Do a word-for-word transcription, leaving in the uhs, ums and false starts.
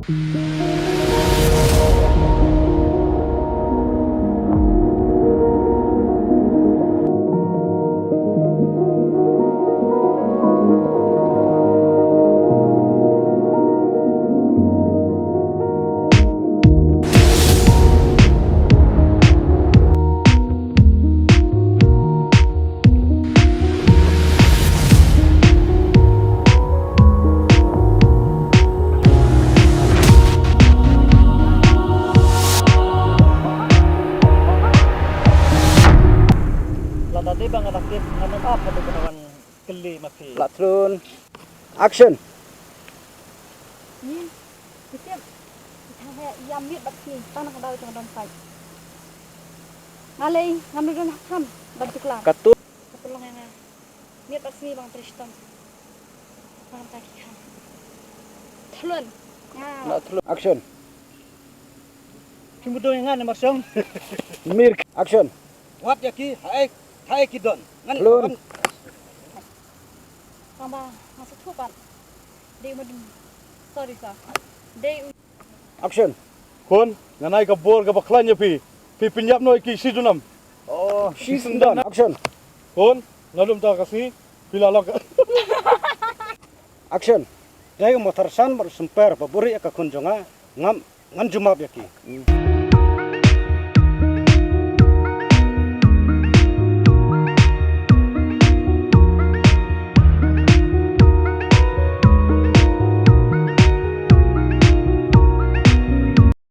Lada dei ba nga da tip, nga dang ap ka dei ka wan kylli ma phi. La thlun. Action. Yin, ki tip. Ki tip, ïa miet bad sngi, tang na ka daw jong ka don fight. Nga lei, ngam da don ha kham ban tuklar. Katu. Ka pynlong ïa nga miet bad sngi ba nga trei shitom. Ba nga ta ki kham. Thlun. Nga. La thlun. Action. Phim don ïa nga ne Marshong. Mir. Action. Wat ïa ki, haei, haei ki don. Ngan. Thlun. Tang ba nga sngewthuh pat. Dei u ma dum. Sorry sir. Dei u. Action. Khun, ngan ai ka bor kaba khlaiñ ïa phi. Phi pynïap noh ïa ki shi junom. Oh, shi junom. Action. Khun, naduh mynta ka sngi phi la long ka. Action. Dei u Motharsan bad u Symper ba buhrieh ïa ka khun jong nga, ngam, ngan ju map ïa ki. Hmm.